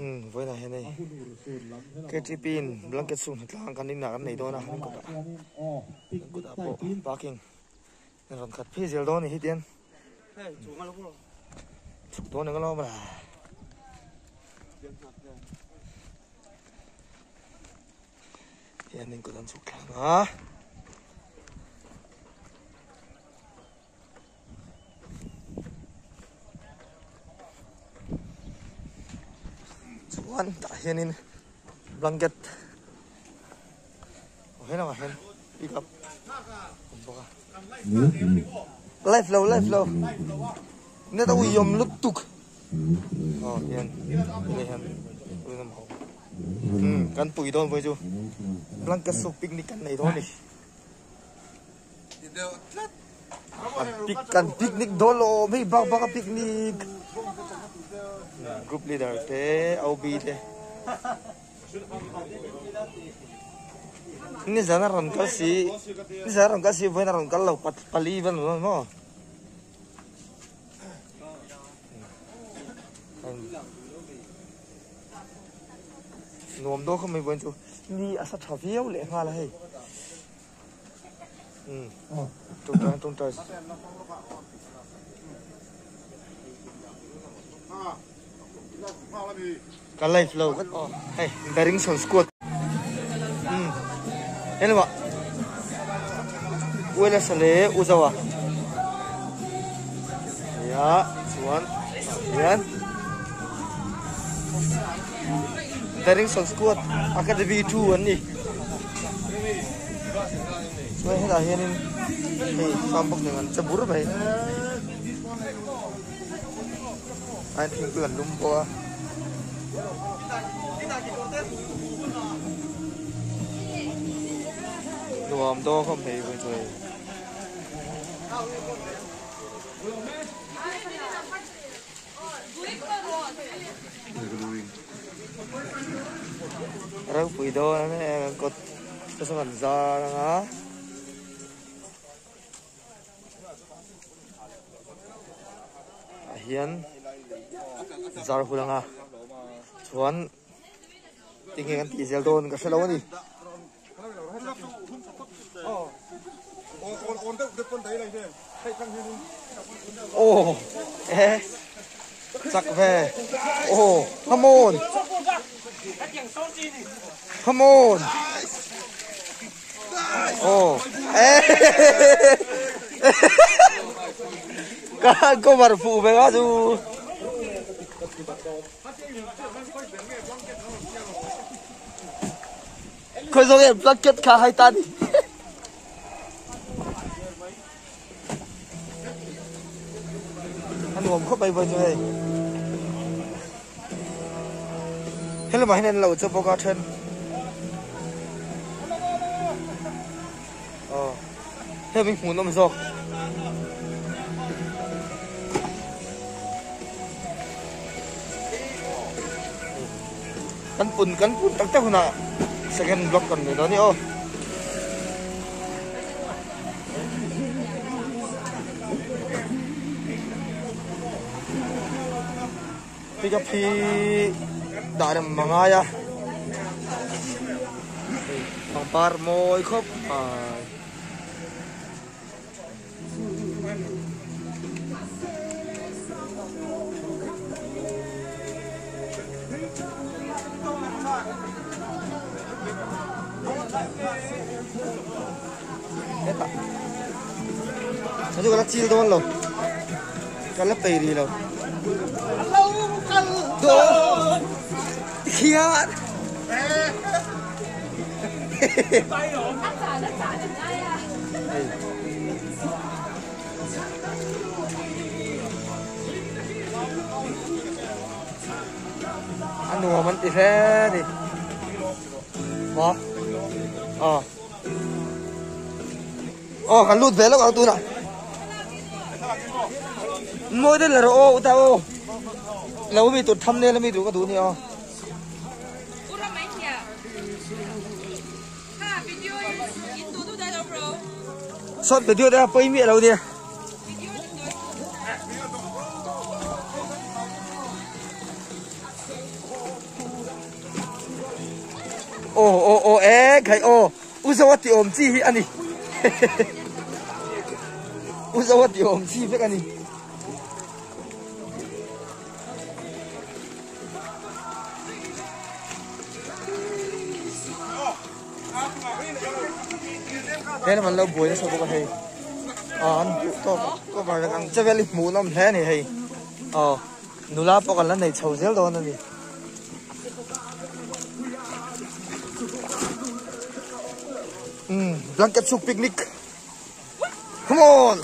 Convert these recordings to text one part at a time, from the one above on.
Umm vawiinah hian hei KTP in blanket suk hnatlang kan inah kan nei dawn a kan kawtah kan kawtah pawh parking an rawn khat phei zel dawn a ni hi tian chhuk dawn eng alawm a hian in kawt an chhuk thlang a. Chuan tah hianin blanket aw he lamah hian pick up a awm bawk a live lo live lo net a uiawm lutuk aw hian helai hian umm kan pui dawn pawh hi chu blanket suk picnic kan nei dawn a ni. Kan picnic dawn lo awm hei bak bak a picnic group leader te OB te nizan a rawn kal si nizan a rawn kal si vawiin a rawn kal lo pali vel an awm maw nuam dawn khawp mai vawiin chu ni a sa tha viau leh nghal a hei. Ka live lo vat aw hei Barrington squad umm helama Uelasa leh Uzoa nia chuan tah hian Barrington squad academy 2 an ni. Chuan hetah hianin hei farm box nen an che bur mai a thingpui an lum bawk a. Nuam dawn khawp mai vawi chu hei. Ropui dawn a nia kan kawt te sawn an zar ang a tah hian zar hul ang a chuan tinge kan tih zel dawn ka hrelo a ni. Aw eh chak ve aw come on come on aw eh ka cover fuh ve a chu. Khoi zawng em blanket kha hai ta ni. A nuam khawp mai vawi chu hei. Helamah hian an lo che bawk a then. Aw. Hei min hmuhnawm zawk. Kan pun kan pun tak tak hunah second block kan nei dawn a ni aw. Pickup hi dah rem a ngai a pangpar mawi khawp mai. Hetah chu ka la chil dawn lo ka la pei rih lo khian A nuam an ti hle a ni. Maw? Aw. Aw kan lut ve lawk ang tunah. Mawi deuh la rawh aw uta aw. Lo mi tur thumbnail a mi tur ka duh a ni aw. Short video te a pawi miah lo nia. Aw aw aw e khai aw u zo a tih awm chi hi a ni u zo a tih awm chi vek a ni. He lam an lo buai nasa bawk a hei ah an duh tawk cover ang che vel hi hmuh nawm hle a ni hei aw nula pawh kan la nei chho zel dawn a ni. Umm blanket chhuk picnic come on.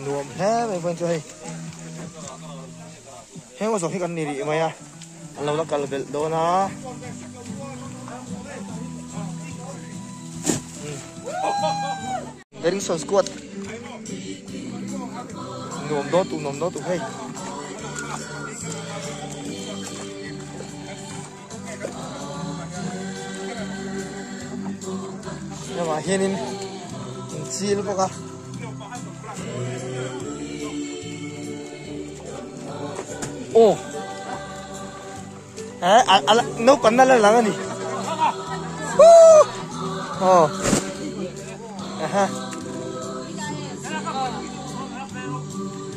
Nuam hle mai pawhin chu hei heng zawng hi kan ni rih mai a an lo la kal belh dawn a Daringson squad nuam dawn tu nuam dawn tu hei. Hengah hianin an chil bawk a. Aw eh a naupang na la lang a ni. Aw aha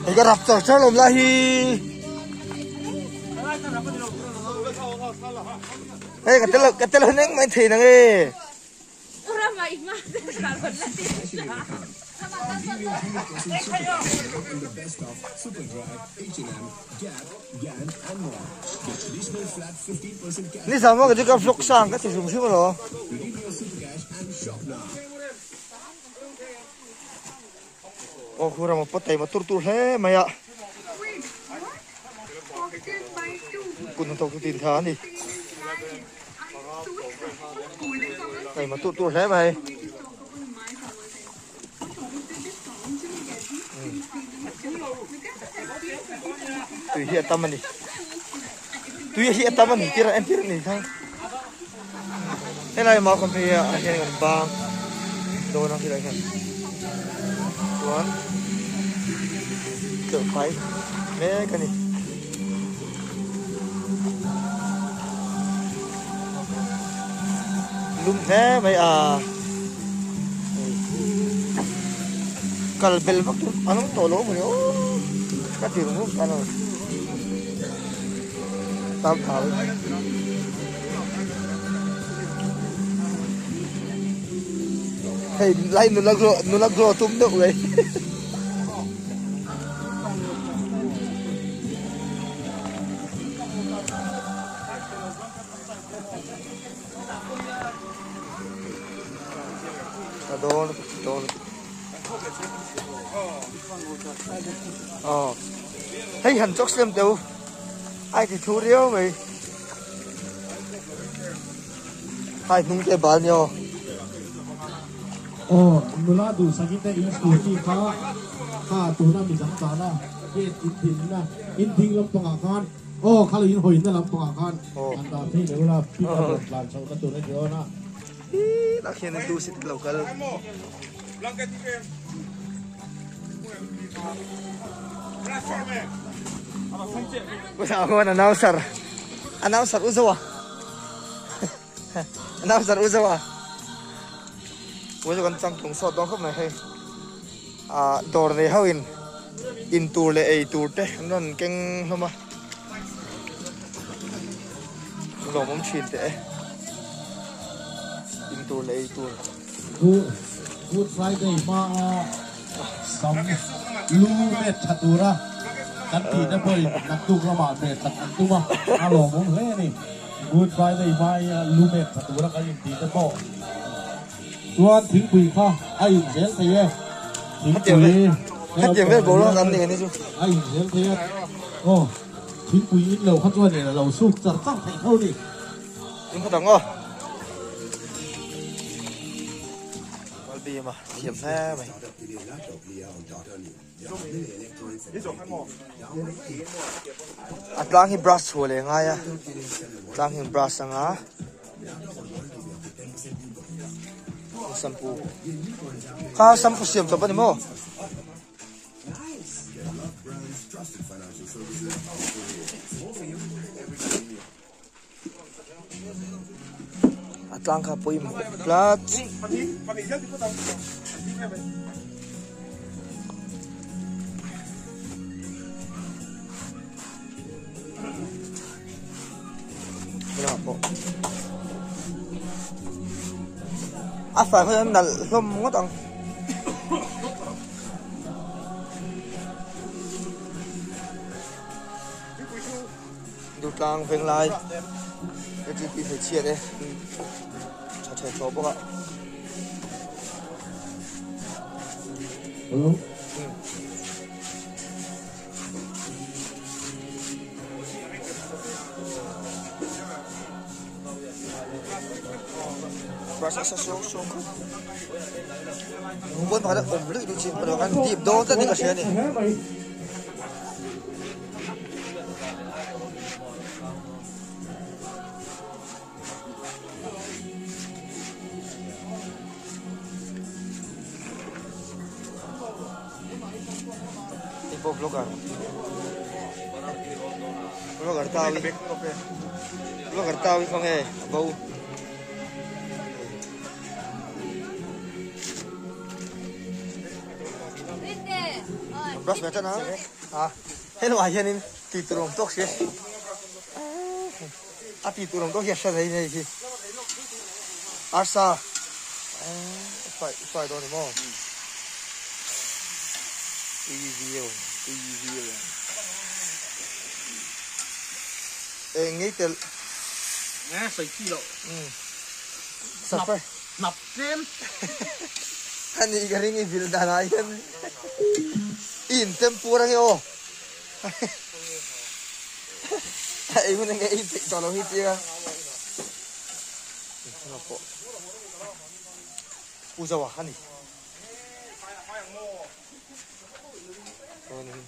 hei ka rap char char lawm lai hi. Hei ka tel ka tel neng mai thei nang e. Ni zan maw ka chu ka vlog sang ka ti hrim hrim alo. Aw khu ram a pawt thei tur tur hle mai a kut hnathawk chu tin tha a ni taima tur tur hle mai tui hi a tam a ni tui hi a tam a ni tir a entir a ni thang Helai mau company ah hian kan bang dawn a helai hian chuan tleuh fai mek a ni. Lum hle mai a kal bel vak tur an awm tawh lo a mawni aw ka ti rum rum tan a Tam thau. Hei lai nula glow nula glow tum deuh mai. A dawn dawn. Ờ. Hei han chok siam teu. Ai ti thu riau mai. Hai hnung te bal nio. Aw nula duhsakin te in scooty kha kha tuna midang tana gate in dinna in ding lampangah khan aw kha lo in hawina lampangah khan an dah phei leh ula pick up rawn tlan chhoh na tur a ni dawn a. Tah khian in duhsit lo kal. Ako announcer. Announcer uzo ah. Announcer uzo ah. Uzo kan chang tung sawt dawn khawp mai hei. Ah dawr nei ho in in tur leh ei tur te an rawn keng hlawm a. Lawmawm thin teh e. In tur leh ei tur. Good Friday hmaa sam lu met tha tura kan tihte pawhin naktuk lamah met that an tum a, a lawmawm hle a ni. Good Friday hmaa lu met tha tura kan intihte pawh chuan thingpui kha a in zel thei e. Thingpui a in zel thei a, aw thingpui in lo kha chuan a lo suk char char theih tho a ni. In khaw dang aw. Bima thiam hle mai. A tlang hi brush chhuah leh ngai a. Tlang hi brush anga. Shampoo kha shampoo siam chawp a ni maw? A tlang kha pawimawh tlat. Helamah pawh a fai khaw hian nalh hlawm ngawt ang. Dutlang venglai ATP hmeichhia te tha thei tawh bawk a. Hello. Pawn pakhat a awm luih luih chin pawh kan dip dawn tlat in ka hria a ni. Hei pawh vlogger vlogger tawi vlogger tawi khaw nge a bo. Brush ve tan a a helaiah hianin tih tur awm tawk si a tih tur awm tawk hi a hre thei nei hi arsa fry fry dawn ni maw tui viau tui viau eng ngei tel nge sawi chi loh hnap hnap tlem a nih ka ring i vil dan ah hian i in tempur ange aw a ei hun ange ei peih tawh lo hi tia pawh pu zo a ani chuanin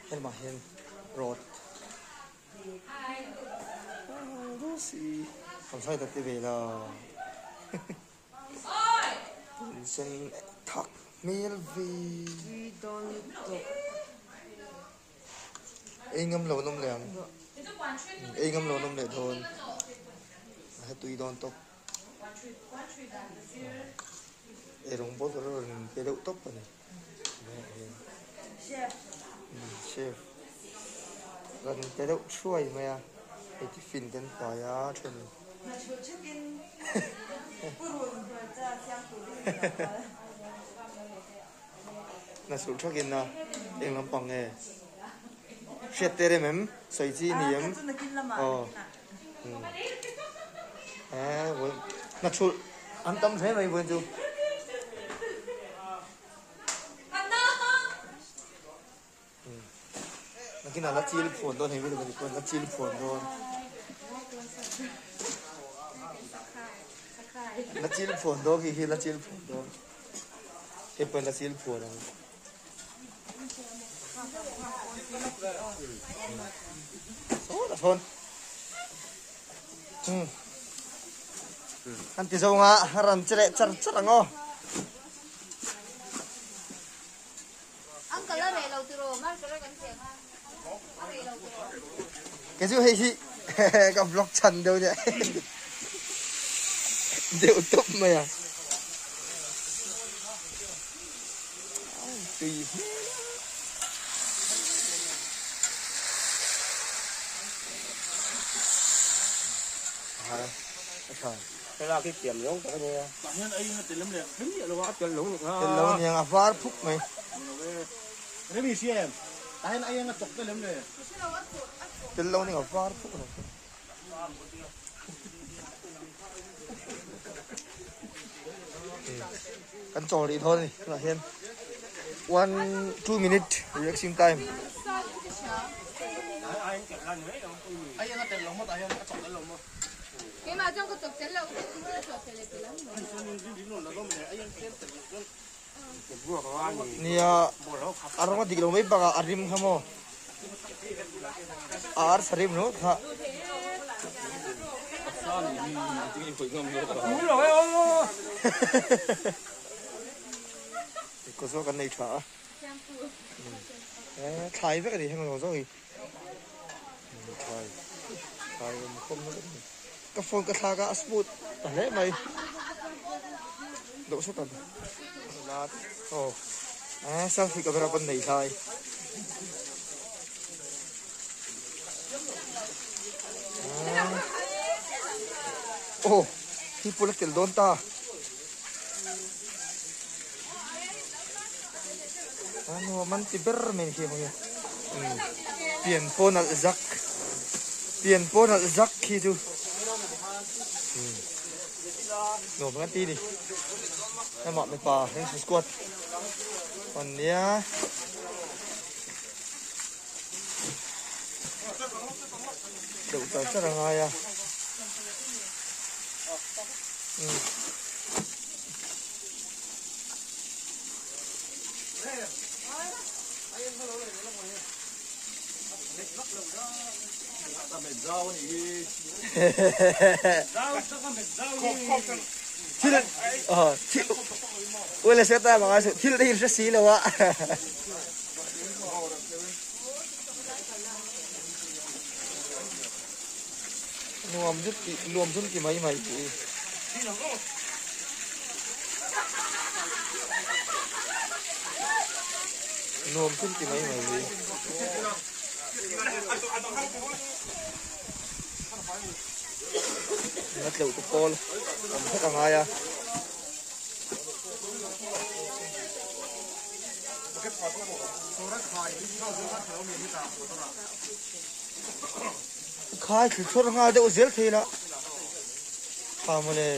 helamah hian road Kan sawi tak te ve la. Sen thak hmel ve. Ei ngam lo an awm leh ang. Ei ngam lo an awm leh dawn. A he tui dawn tawp. Ei rawng bawl tur a rawn pe deuh tawp a ni. Chef rawn pe deuh thuai mai a hei tiffin te an pai a then hna chhulh thakin a eng lampang nge hriat te rem em sawi chi ni em aw hna chhulh an tam hle mai vawiin chu. Nakinah la chil phuan dawn hei vek pawh la chil phuan dawn la chil phuan dawn khi khi la chil phuan dawn hei pawh la chil phuan ang sawtah sawn an ti zawnga ran che leh char char ang aw. Kei chu hei hi ka vlog chhan deuh nia deuh tawp mai a tui hmel a a tha Thlalak hi thiam zawng tak a nia. Tah hian ei a tel em le? Kher miah lo a, a tel lo nih kha. Tel lo aniang a var phuk mai. Ni lo e. Remi hria em? Tah hian ei a chawk tel em le? Tel lo aniang a var phuk lo. Kan chawl rih dawn a ni tunah hian one two minute relaxing time. Ei a tel lo maw tah hian a chawk tel lo maw? Nia a rawng a dik lo mai bakah a rim kha maw a arsa rim ringawt kha. Kaw zawk an nei tha a. Thlai vek a ni heng zawng zawng hi. Thlai thlai awm khawm na vek a ni. Ka phone ka thlak a a smooth ta hle mai. Deuh sawt ang. Aw selfie camera pawn nei thlai. Aw hi pula tel dawn ta. A nuam an ti ber mai ni khi hawng hi. Pian pawh nalh zak. Pian pawh nalh zak khi chu. Nuam kan ti ni. Amah mipa heng squad. An nia. Deuh char char a ngai a. Thil thil ule se ta ma su thil te hi hre si lo a. Nuam zut ti nuam zun ti mai mai ti. Nuam zun ti mai mai ti. Na tleuh te pawl awm vek a ngai a. Khai thli chhuat nghal deuh zel thei la tha mawle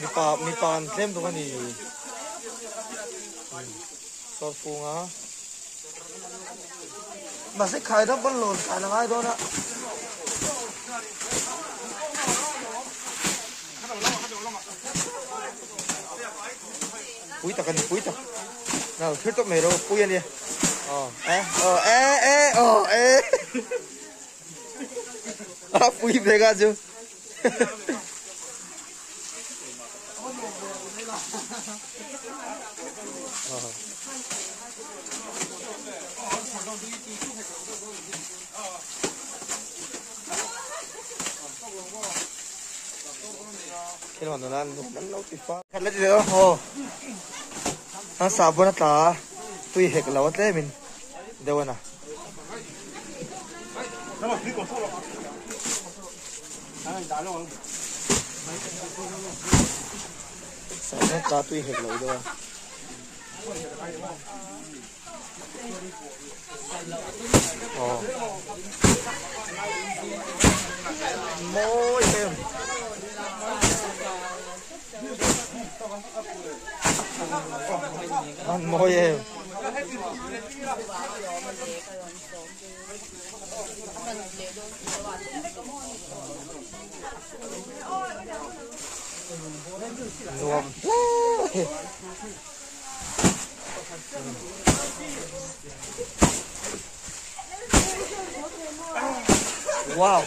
mipa mipa an tlem dawng a ni sawr fung a mahse khai ram pawn lawn khan a ngai dawn a. Pui tak a ni pui tak nau thlir tawp mai ro pui a nia aw e aw e e aw e a pui bag a chu A sahbawn a tla a tui hek lo a tlemin deuh a na. Sahbawn a tla tui hek lo deuh a. Aw mawi em an mawi em nuam hle. Wow.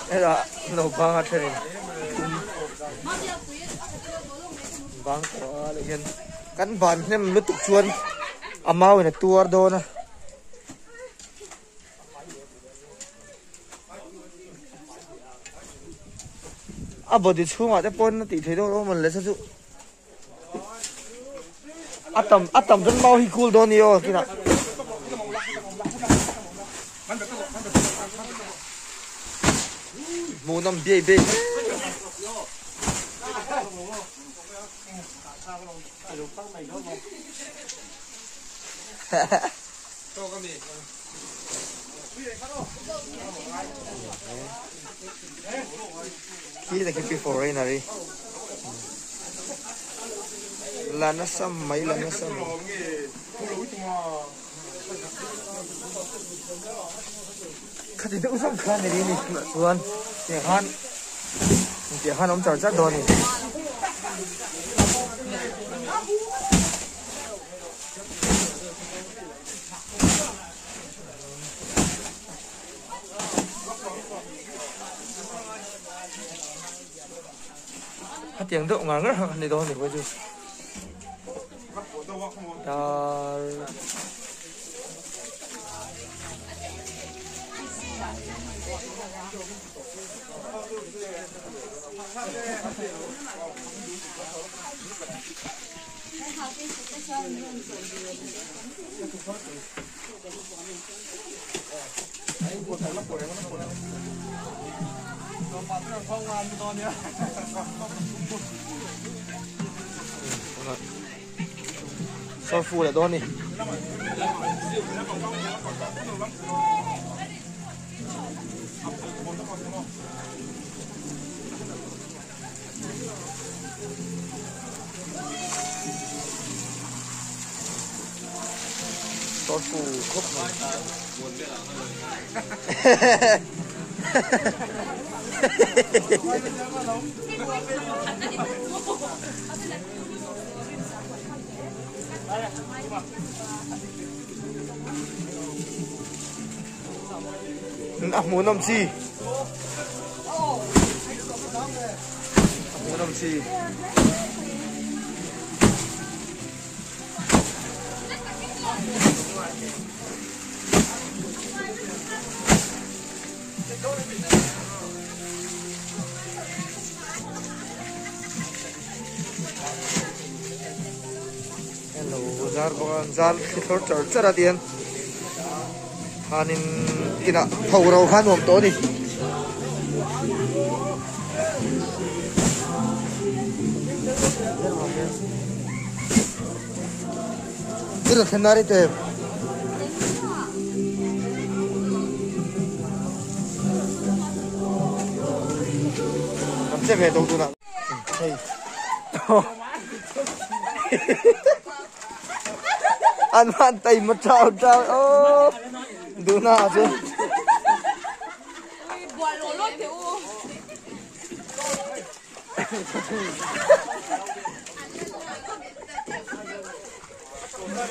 Đây là lẩu bang ở trên bang của lại hiền cắn bàn nem lúc tục chuan à mau này tua đô nè A body chhungah te pawn a tih theih dawn awm an le sa chu a tam a tam chuan mau hi cool dawn ni aw kinah hmuhnawm biai biai Khi là khi foreigner đi là nó xăm mấy là nó xăm khát thì cũng xăm khát này đi nè chuan thì han thì han ông chào chắc đồ này tiang deuh ngar ngar kha ni dawn a ni chu dar Saw fu leh dawn a ni. Saw fu khawp mai. A hmuhnawm chi a hmuhnawm chi. Hello zar bawk a zar thli thlawr char char a tihian khanin inah tho ro kha nuam tawh a ni. An man tay mà trao trao ô đủ nào chứ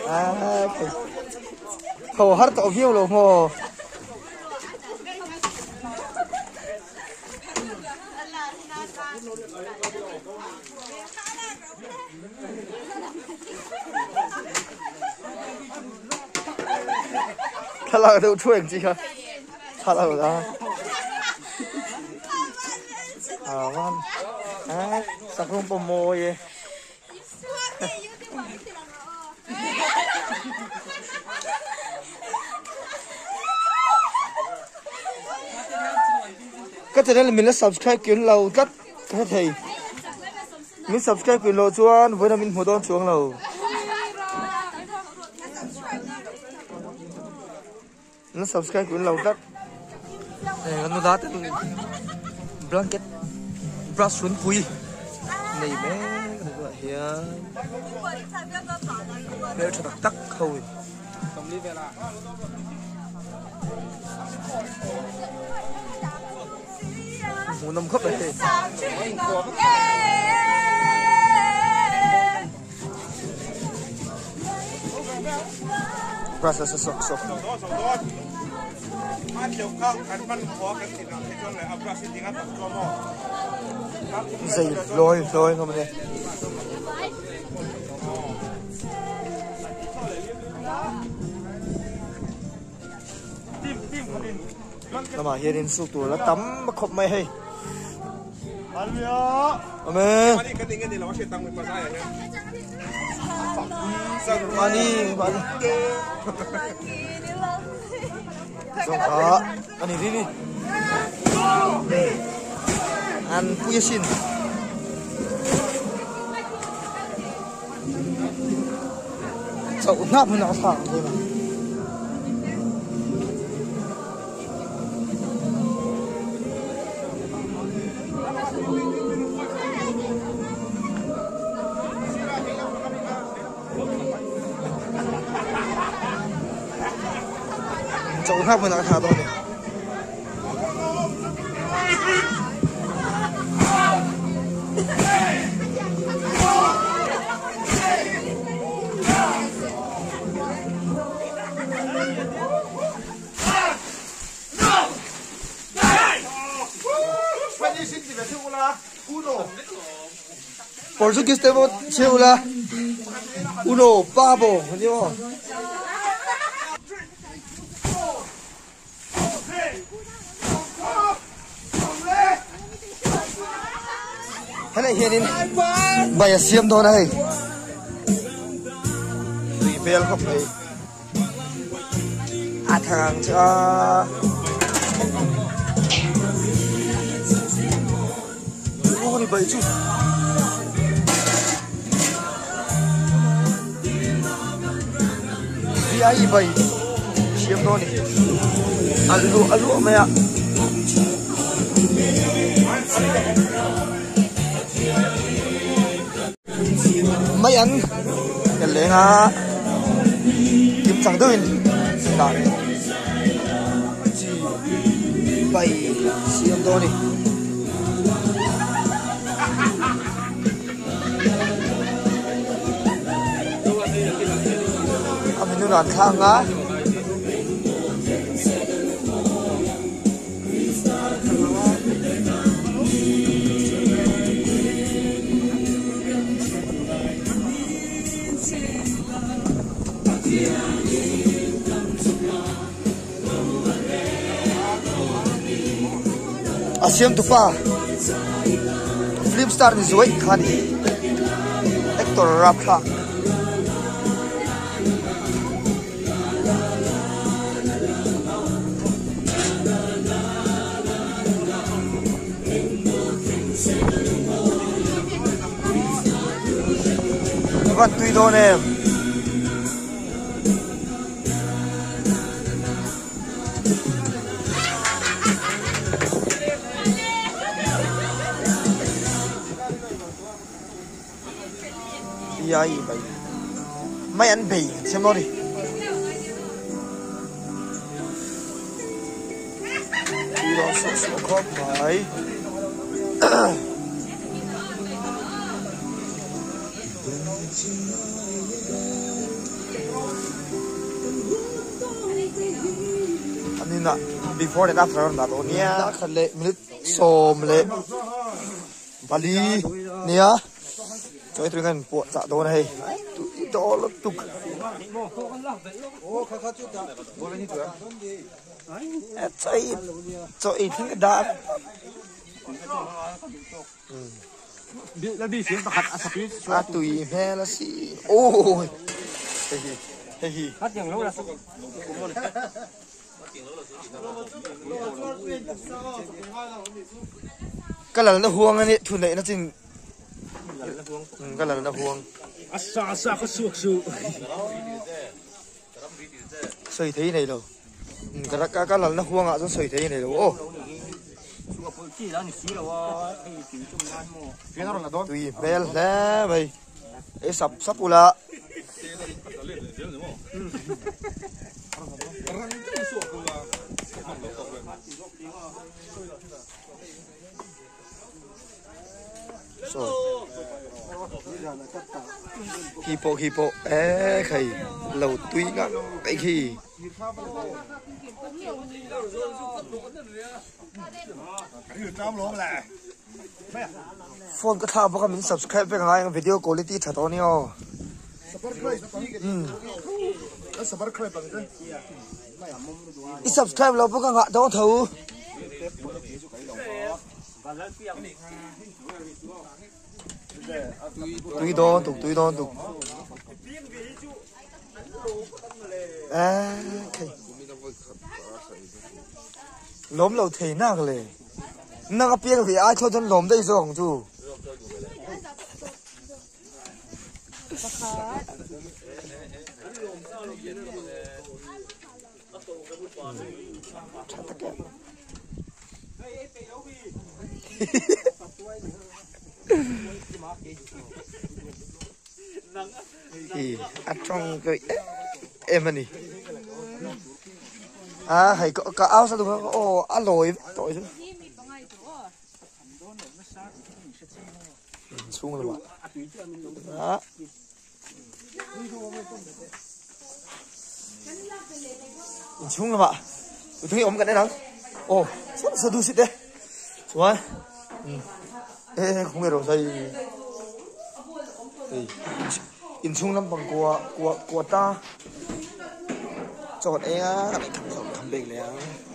à thầu hát tạo view rồi mò thla deuh thu eng chi kha thla lo da à ngon à sắc không bò mồi e cái channel mình là subscribe kiến lâu rất thế thì mình subscribe kiến lâu chuan với mình mua đón chuông lâu nó subscribe kiến lâu rất nó đã tên blanket brush xuống pui này bé gọi hiện bé cho tắc thôi muốn nằm khắp này brush là sọc sọc dày lôi lôi không đây mà hiện đến số tuổi là tắm mà khop mày hay. Amen. Mani, mani. Zong ani rini. An puyasin. Chậu ngáp nó thẳng thôi mà. Chậu ngáp nó thả thôi. Portuguese te pawh chhiar ula Uno Pabo ani maw. Helai hianin bai a siam dawn a hei tui hmel khawp mai a thang ang chu a aw ni bai chu. Ai bai siam dawn ni a luah a luah mai a. Mai an kan leng a kim chang deuhin dah leh chi bai siam dawn ni. A menu an thlang a. A siam tupa film star ni zuai kha ni actor rapthlak. Van tui dawn em. Iai mai mai an bei thiam lo ni. Tui dawn suah suah khawp mai. An inah before and after a rawn dah tawh nia. Khat leh minute sawm leh pali nia chuan tui khan puah chah dawn a hei tui dawl lutuk. Chaw ei thleng ka dah. A tui hmel a si awi hei hi hei hi ka lalna huang a nih thu neihna chin ka lalna huang sawi thei nei lo ka lalna huangah chuan sawi thei nei lo aw. Tui hmel hle mai ei sap sap ula. Khi pawh khi pawh e khai lo tui ngang mai khi. Phone ka thlah bawk a min subscribe vek angai ang video quality tha tawh ania aw. I subscribe lo bawk a ngah dawn tho. Tui dawn tuk tui dawn tuk. Lawm lo thei nak le. Nang a piang ve ai thlawt chuan lawm daih zawk ang chu. Tha tak em. Hi a tawng ka em em a ni. A hei ka au sa duh aw a lawi vek tawh chu. Chhung lamah a inchhung lamah uthung hi awm kan en ang aw saw saw duh si te chuan e khawnge rawh sai. Hei inchhung lampang kua kua kua ta chaw kan ei a kan ei kham kham bek leh ang.